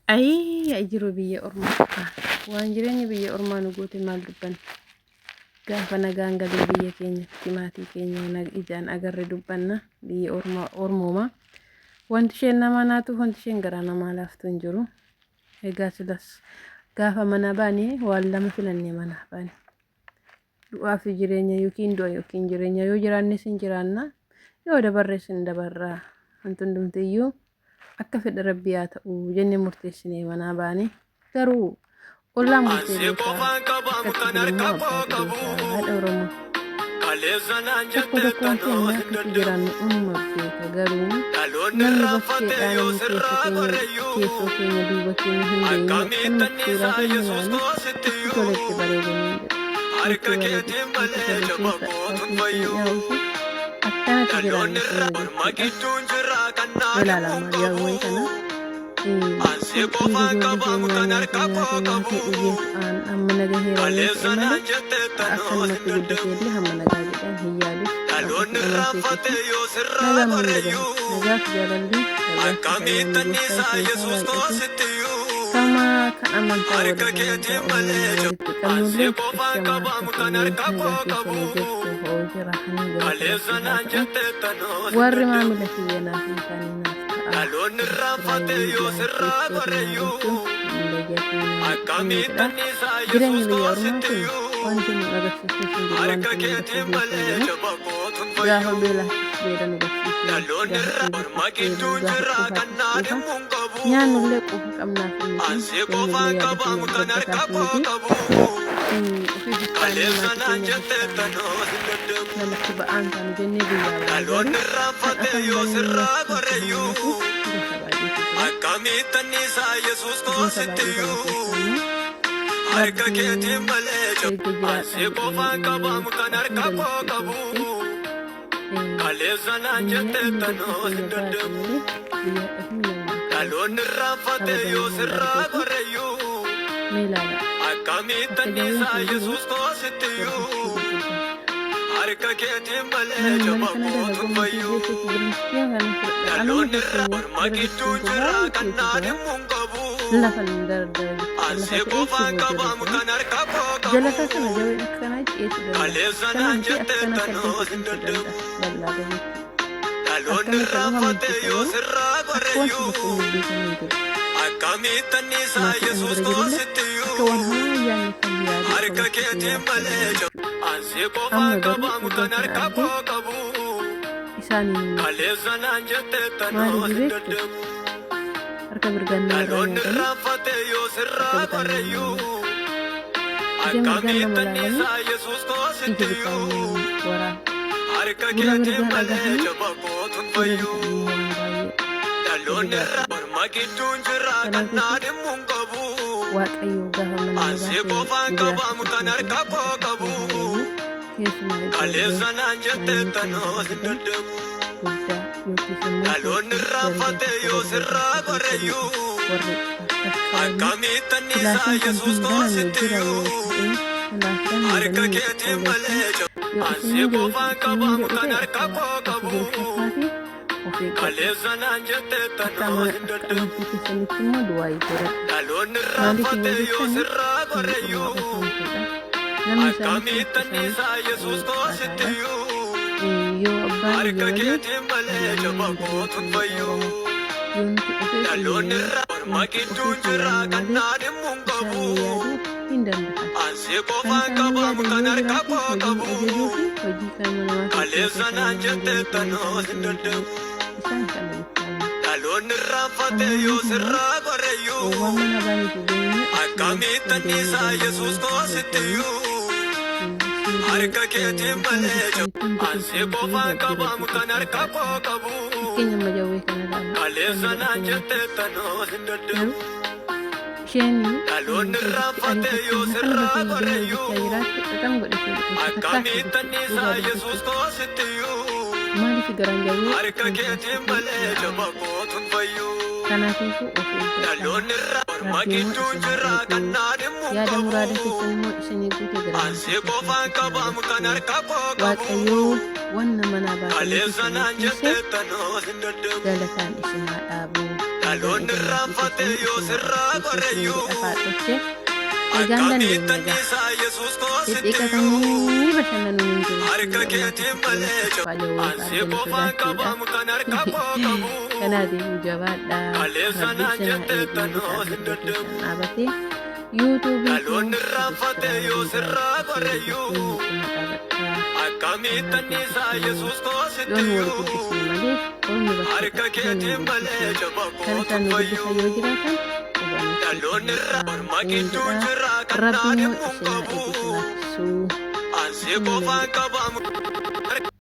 Ayii yaa jiruu biyya ormaa. Waan jireenya biyya ormaa nu goote maal dubbanna? Gaafa nagaan galee biyya keenyatti maatii keenya ijaan agarre dubbanna. Biyya ormaa ormooma. Wanti isheen namaa naatuuf wanti isheen garaa namaa laaftu hin jiru. Egaa silas gaafa mana baane waan lama filannee manaa baane. Du'aa fi jireenya yookiin du'a yookiin jireenya yoo jiraannes hin jiraanna yoo dabarres hin dabarra. Wanti hundumtiyyuu akka fedha rabbii haa ta'u jennee murteessinee manaa baane. Garuu ollaan bultee Ansii beekaa qofaan qabaamu akkatti kan bulummoo harka koo abbaatu qabu. beekaa haadha Oromoo. Kaleessa naan Tokko jette tokkoon tanoo keenya hin akkatti dadhabu. jiraannu unuma beeka garuu Dhaloonni namni irraanfate bakkeedhaa yoo namni keessa sirraa keenya goreyyuu. keessoo keenya duuba keenya hin beekne Akkamitti akkanumatti suuraa anniisaa keenya Yesuus ilaalu koo itti sittiyyuu. tole itti bareedanii jedhu. Nutti Harka bareedu keetiin nutti malee tole jaba keessa kootu nutti fayyuu. mi'aawu fi akkanatti Dhaloonni jiraannu irra keenya orma jechuudha. gidduun jira kan naa Ilaala dhimmuun maal yaawwee qabu. kana Ansii kun dhiiga qofaan ijoollee qabaamu keenyaa kan nyaatee harka nyaatee koo nyaatee qabu. dhugeef aan amma nagaheera yoo Kaleessa ta'e malee naan jette tanoo hin akkanumatti guddatee dadhabu. illee hamma nagaa jedhan hin yaadu. Dhaloonni Kanaaf irraanfate amantii yoo sirraa nagaan mun goreyyuu. nagaaf jaalalli nagaaf Akkamitti fayyaan anniisaa gooftaa Yesuus isiniif koo haa baay'atu. sittiyyuu. Kama kan amantaa Harka wal keetiin amantaa malee Oromoo jaba. walitti qabnullee Ansii qofaan ashama harka qabaamu kan fuunee harka nagaa koo qabu. keessanii jirtu hoo jira hani galata Kaleessa rabbii haa naan ta'u. jette tanoo hin Warri dadhabu. maamila kiyya naaf hin taane naaf ta'a. Dhaloonni irraanfate Subscribe, yoo like, sirraa share naa goreyyuu. gochuun hin dagatinaa Akkamitti jedha. anniisaa Jireenya Yesuus biyya koo ormaa kun sittiyyuu. wanti nu agarsiisu hin jiru, Harka wanti nu keetiin agarsiisu hin malee jiru. jaba kootu Gaafa fayyuu. beelaattis beela nu barsiise, Dhaloonni gaafa irra orma dheebuttis dheebuu, gidduun gaafa jira kan quufaattis naa quufa. dhimmuun qabu. Nyaannullee quufa qabnaaf miti, Ansii keenyallee qofaan yaada qabaamu keenya kan harka gabbataaf koo miti. qabu. Ofii fittaanii Kaleessa maatii naan keenya jette fittaanii tanoo hin dadhabu. namatti ba'aan taanu jennee biyyaa baane garuu Dhaloonni kan irraanfate afaan yoo banee sirraa nyaatu kan goreyyuu. nyaatu gosa baay'eetu jira. Akkamitti anniisaa Yesuus koo Gosa baay'ee kana sittiyyuu. keessaa immoo Harka Rabbiin keetiin malee erga jaba. jiraadhaa Ansii jedhee qofaan uumee qabaamu kan hunda harka nutti koo qabu. ifoomse Kaleessa naan duniyaa jette inni gosa tanoo hin keenya baase dadhabu. malee biyya dhufni nama Dhaloonni irraanfate yoo kabajamuu hin sirraa argatu. goreyyuu. Mee ilaala Akkamitti akka jawween anniisaa kun jiru Yesuus koo sittiyyuu. gurgurtuu gurguddaa. Harka keetiin malee Manni jaba mana kana kootu dalaguu maatii fayyuu. keessatti bilistii kana fudhadha. Anuma Dhaloonni irra fakkeenyaaf orma bira gidduun distiin jira kan baay'eetu naa jira. dhimmuun qabu. Lafa dardara jechuudha. Lafa Ansii ta'ee qofaan shiboo jira qabaamu jira. kan harka koo qabu. Jala isaa sana jawween akkanaa ceesuu danda'a. Kaleessa Akkana naan miti jette akkana tanoo saddeet hin ceesuu dadhabu. danda'a. Bal'aadha jechuudha. Dhaloonni Akkamitti kan irraanfate dhufamu yoo garuu sirraa akka wanti tokko goreyyuu. hin beekamne jiru. Akkamitti anniisaa Maatii ana Yesuus bira koo jirullee akka sittiyyuu. waan hamaa yaadne kan yaadu Harka akkamitti keetiin malee seera jaba. jechuudha. Ansii Amma qofaan garuu qabaamu erga kan kana harka argee koo qabu. isaaniin hin mormu. Kaleessa naan jette tanoo Maaliif hin beektu? dadhabu. Harka mirgaan namarraa Dhaloonni nyaatanii irraanfate yoo harka sirraa bitaan nama goreyyuu. nyaatu. Ija mirgaan Akkamitti nama laalanii anniisaa Yesuus koo ija bitaan sittiyyuu. nama waraanu. Harka Gurra keetiin mirgaan malee dhagahanii jaba kootu gurra fayyuu. bitaan immoo waan baay'ee Dhaloonni irra dhugaadha. orma gidduun jira kan Kanaaf naa dhimmuun qabu. Waaqayyo gaafa mana nu Ansii baasee qofaan nu qabaamu jiraachise kan harka keessumaa koo harka qabu. kee haa eegu. Keessumaa ijoollee Kaleessa naan jette manneen keenya tanoo hin argatan dadhabu. guddaa yookiis immoo Dhaloonni suuqii darajaa irraanfate tokko yoo darajaa sirraa tokko goreyyuu. warri akkas qabanii Akkamitti anniisaa kilaasiin kan Yesuus hin koo banamne jira yoo sittiyyuu. ta'e kilaasiidhaan hin Harka banamne keetiin xiqqooleessan malee jaba. yoo Ansii isiniin jedhu qofaan isiniin qabaamu jedhu kan ta'e harka akka koo akka qabu. jiru shakkaati of eeggadha. Kaleessa naan jette Akka tanoo ama hin akka dadhabu. amantii keessanitti immoo du'aa godhadha. Dhaloonni Maaliif yoo irraanfate yoo jettani sirraa biyyi ormaa goreyyuu. ofaamtuudha. Namni isaanitti Akkamitti harki isaanii anniisaa Yesuus koo xaxaadha. sittiyyuu. Yoo abbaan Harka iyya malee keetiin malee ilmaan jaba hin kootu dandeenye fayyuu. Oromoo. Yoo nuti of eegne Dhaloonni irra orma wanti gidduun ofiif jira yaadne kan malee naa dhimmuun qabu. isaan yaaduu hin danda'an. Ansii Kan qofaan isaan qabaamu yaadan kan yoo harka jiraate koo hojii qabu. ajajuu fi hojii kan namaa Kaleessa keessatti naan nama jette hin tanoo ta'in hin dadhabu. isaan kana bichaa. Dhaloonni irraanfate Amma yoo nuti immoo sirraa goreyyuu. waan mana baay'eetu deemne Akkamitti anniisaa Yesuus koo sittiyyuu. Harka keetiin malee jaba. Ansii qofaan qabaamu kan harka koo qabu. Fakkeenya amma jawwee kana ilaala. Kaleessa naan jette tanoo hin dadhabu. Garuu isheen Dhaloonni irraanfate yoo sirraa goreyyuu. jiraatte xaxam godhe ishee Akkamitti anniisaa Yesuus koo sittiyyuu. Maaliif garaan jawwee Harka keetiin malee jaba kootu fayyuu. Kanaafiifuu of eeggadha. Dhaloonni irra orma Rabbi immoo gidduun isin haa jira kan eegu. naa dhimmuun Yaada qabu. muraada keessan immoo isinii guute gara Ansii qofaan qabaamu kan harka koo qabu. Waaqayyoo wanna manaa baasanii Kaleessa isin naan dhiise jette tanoo hin dadhabu. galataan isin haa dhaabu. nagaan Dhaloonni ija maatii irraanfate keessanii yoo isin haa sirraa agarsiisu isiniin qoreyyuu. jedha haadhochee. Egaan Akkamitti dandeenya egaa. anniisaa Yesuus koo sitti iyyuu. Xixiqqatanii bashannanuun hin jiru. Harka Biyya ormaa keetiin keessatti malee namatti jaba. uffaalee wayii Ansi arganii qofaan sodaachuudha. qabamu kan harka koo qabu. Kanaatiifuu jabaadhaa. Kaleessa Rabbi naan isin haa jette eegu tanoo dhaabbatee hin keessan dadhabu. dhaabatee yuutuubii koo Dhaloonni irraanfate yoo sabiskiraabii sirraa laayikii sheerii qoreyyuu. gochuun nu cina dhaabadhaa. Akkamitti anniisaa Kanaatiifuu Yesuus koo yoo sitti nu wal iyyuu. guddisne malee ormi bakka Harka dhufee nu hin keetiin malee guddisu. jaba Kan kootu isaan nu guddisan fayyuu. yoo jiraatan quba nutti Dhaloonni irraa dhaabadhaa. orma Niin gidduu jedha. jira kan Rabbi naa immoo dhimmuun isin haa qabu. eegu isin haa tiksuu. Ansi Isinillee qofaan jedha. qabamu.